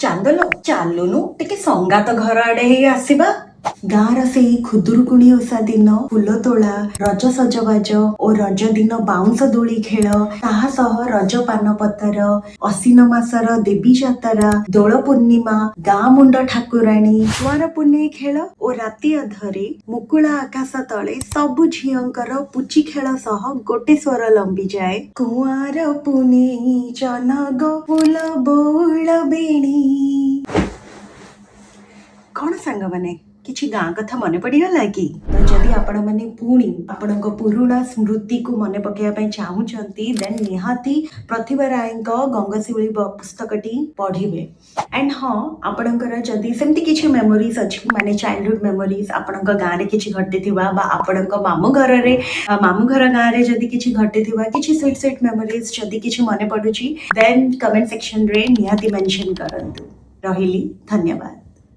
ଚାନ୍ଦଲୋ, ଚାଲୁନୁ ଟିକେ ସଙ୍ଗାତ ଘର ଆଡେ ହେଇ ଆସିବା। ଗାଁର ସେଇ ଖୁଦୁରୁକୁଣୀ ଓଷା ଦିନ ଫୁଲ ତୋଳା, ରଜ ସଜବାଜ ଓ ରଜ ଦିନ ବାଉଁଶ ଦୋଳି ଖେଳ, ତାହା ସହ ରଜ ପାନ ପତର, ଅଶିନ ମାସର ଦେବୀ ଯାତରା, ଦୋଳ ପୂର୍ଣ୍ଣିମା, ଗାଁ ମୁଣ୍ଡ ଠାକୁରାଣୀ, କୁଆଁର ପୁନେଇ ଖେଳ ଓ ରାତି ଅଧରେ ମୁକୁଳା ଆକାଶ ତଳେ ସବୁ ଝିଅଙ୍କର ପୁଚି ଖେଳ ସହ ଗୋଟେ ସ୍ୱର ଲମ୍ବିଯାଏ, କୁଆଁର ପୁନେଇ ଜହ୍ନ ଗୋ ଫୁଲ ବଉଳ ବେଣୀ। କଣ ସାଙ୍ଗମାନେ, କିଛି ଗାଁ କଥା ମନେ ପଡିଗଲା କି? ତ ଯଦି ଆପଣମାନେ ପୁଣି ଆପଣଙ୍କ ପୁରୁଣା ସ୍ମୃତିକୁ ମନେ ପକେଇବା ପାଇଁ ଚାହୁଁଛନ୍ତି, ଦେନ୍ ନିହାତି ପ୍ରତିଭା ରାୟଙ୍କ ଗଙ୍ଗଶିଉଳି ପୁସ୍ତକଟି ପଢିବେ। ଆଣ୍ଡ ହଁ, ଆପଣଙ୍କର ଯଦି ସେମିତି କିଛି ମେମୋରିଜ୍ ଅଛି, ମାନେ ଚାଇଲ୍ଡହୁଡ୍ ମେମୋରିଜ୍, ଆପଣଙ୍କ ଗାଁରେ କିଛି ଘଟିଥିବା ବା ଆପଣଙ୍କ ମାମୁଁ ଘରରେ, ମାମୁଁ ଘର ଗାଁରେ ଯଦି କିଛି ଘଟିଥିବା, କିଛି ସୁଇଟ୍ ସୁଇଟ୍ ମେମୋରିଜ୍ ଯଦି କିଛି ମନେ ପଡୁଛି, ଦେନ୍ କମେଣ୍ଟ ସେକ୍ସନରେ ନିହାତି ମେନସନ୍ କରନ୍ତୁ। ରହିଲି, ଧନ୍ୟବାଦ।